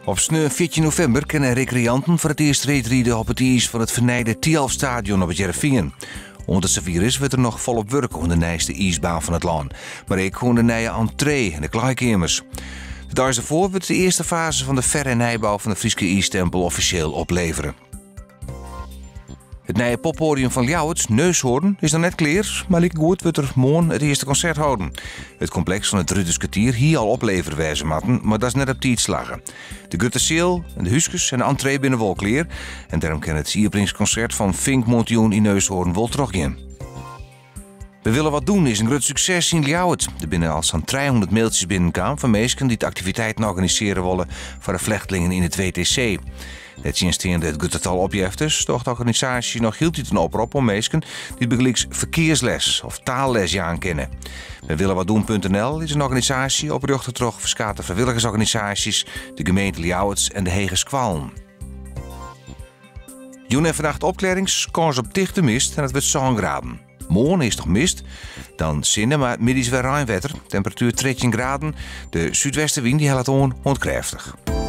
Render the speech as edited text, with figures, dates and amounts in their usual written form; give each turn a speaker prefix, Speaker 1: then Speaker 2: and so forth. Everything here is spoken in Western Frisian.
Speaker 1: Op sneon 14 novimber kinne rekreanten foar it earst reedride op it iis fan it fernijde Thialfstadion op It Hearrenfean. Oant it safier is wurdt der noch folop wurke oan de nijste iisbaan fan it lân, mar ek oan de nije entree en de klaaikeamers. De deis derfoar wurdt de earste faze fan de fer en nijbou fan de Fryske iistempel offisjeel oplevere. It nije poppoadium fan Ljouwert, Neushoorn, is noch net klear, mar likegoed wurdt der moarn it earste konsert holden. It kompleks fan it Ruterskertier hie al oplevere wêze moatten, mar dat is net op tiid slagge. De grutte seal, en de húskes en de entree binne wol klear en dêrom kin it iepeningskonsert fan Fink moarntejûn yn Neushoorn wol trochgean. We willen wat doen is in grut sukses yn Ljouwert. Der binne al sa'n 300 mailtsjes binnenkaam fan minsken dy't aktiviteiten organisearje wolle foar de flechtlingen yn it WTC. Nettsjinsteande it grutte tal opjeftes docht de organisaasje noch hieltyd in oprop oan minsken dy't bygelyks ferkearsles of taalles jaan kinne. We willen wat doen.nl is in organisaasje oprjochte troch ferskate frijwilligersorganisaasjes, de gemeente Ljouwert en de hegeskoallen. Jûn en fannacht opklearrings, kâns op tichte mist en it wurdt 7 graden. Moarn is noch mist, dan sinne, mar middeis wer reinwetter. Temperatuer 13 graden. De súdwestewyn dy hellet oan oant krêftich.